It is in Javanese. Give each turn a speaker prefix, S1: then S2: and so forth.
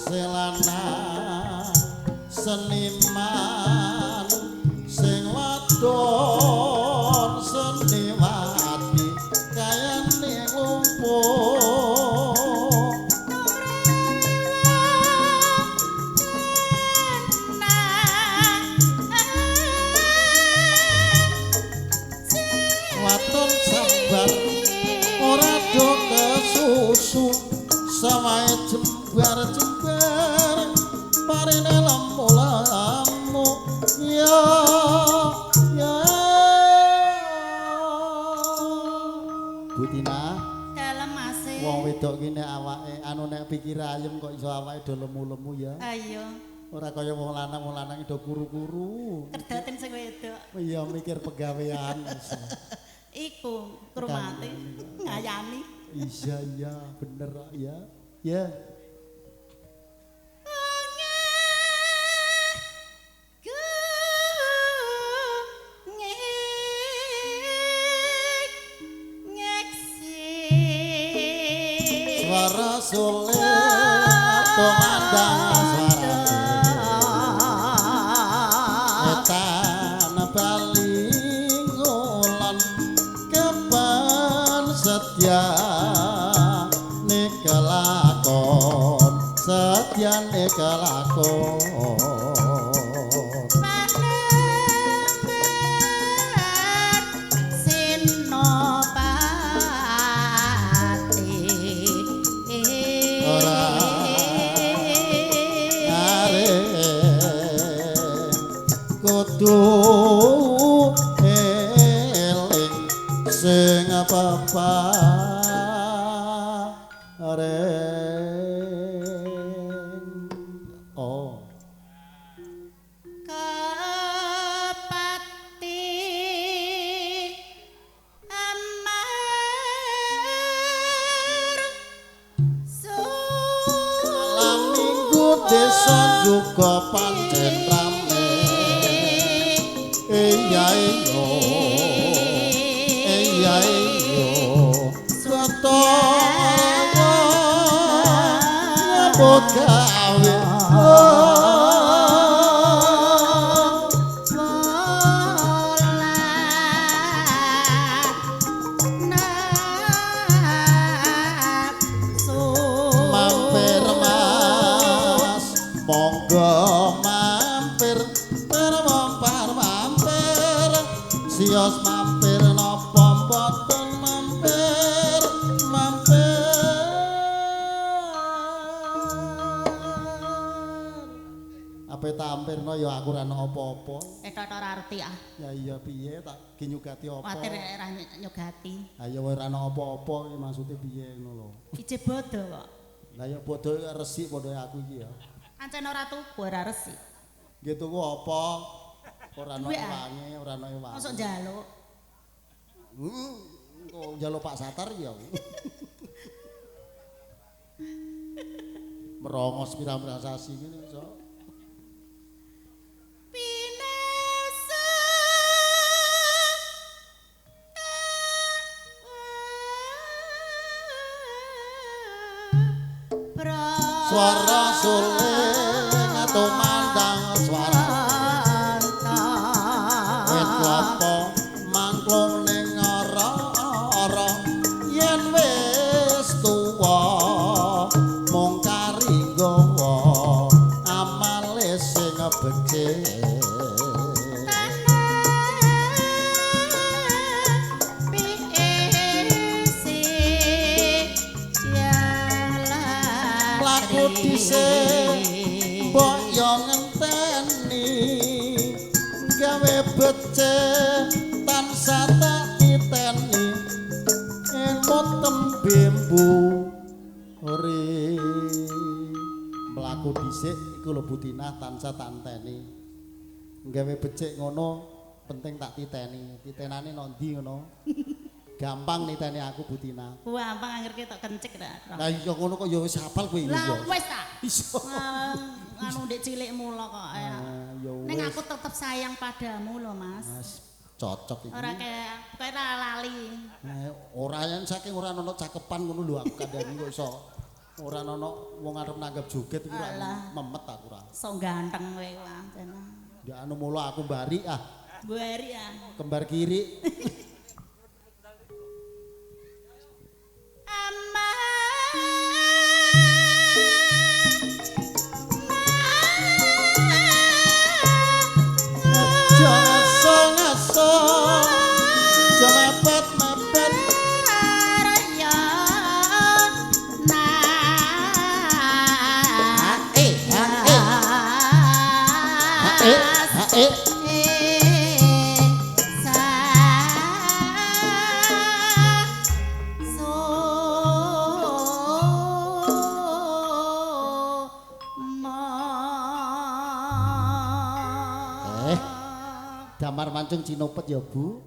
S1: Sing lanang seniman sing wadon seniwati kayane ngumpul. Waton sabar ora do kesusu sawahe jembar-jembar parine lemu-lemu ya ya. Butina
S2: dalem Mas.
S1: Wong wedok ki nek awake anu nek pikir ayem kok iso awake do lemu-lemu ya.
S2: Ayo.
S1: Ora kaya wong lanang, wong lanang do kuru-kuru.
S2: Kerdaten sing wedok.
S1: Iya mikir pegawean.
S2: Iku krumate ngayani.
S1: Iya iya bener ya. Ya. Suara suling tumandang suara etan bali ngulon kepan setia nikelakon setia nikelakon. Kudu eling sing peparing. Oh
S2: kepati amar
S1: malam minggu desa juga pancen rame. Iya iya iya iya ketara nyambut gawe. Mampir Mas monggo mampir termompar mampir sios mampir napa mboten mampir mampir. Ape tampirno ya aku ora ana apa-apa.
S2: Tok ora arti ah.
S1: Ya iya piye tak ginyugati apa?
S2: Kuwatir ora nyugati.
S1: Ha ya ora ana apa-apa iki maksude piye ngono lho.
S2: Ije bodho kok.
S1: Lah ya bodho resik padha aku iki ya.
S2: Ancen ora tuku ora resik.
S1: Nggih tuku apa? Ora ana ewange, ora ana ewange.
S2: Mosok njaluk.
S1: Heeh, kok njaluk Pak Satar ya. Merongos pirang-pirang sasi ngene iso.
S2: Pinesa.
S1: Suara suling tumandang suara wit klapa mangklung ning ora-ora yen wis tuwa mung kari nggawa amale sing becik. Mlaku dhisik mbok yo ngenteni gawe becik tansah tak titeni ilmu tembe mburi. Mlaku dhisik iku lho Butinah tansah tak enteni gawe becik ngono penting tak titeni titenane nang ndi ngono. Gampang niteni aku Butina.
S2: Gampang angger ketok kencik ta.
S1: Lah iya ngono kok ya wis hafal kowe iki.
S2: Lah wis ta.
S1: Iso.
S2: Anu ndek cilik mula kok. Ning aku tetep sayang padamu lho, Mas.
S1: Mas, cocok iki.
S2: Ora kaya pokoke ora lali.
S1: Ora yen saking ora ono cakepan ngono lho aku kandhani kok iso. Ora ana wong arep nanggap joget iku ora memet aku ora.
S2: Sok ganteng kowe kuwi.
S1: Ndak anu mula aku mbari ah.
S2: Mbari ah.
S1: Kembar kiri. Damar mancung cinopet ya Bu.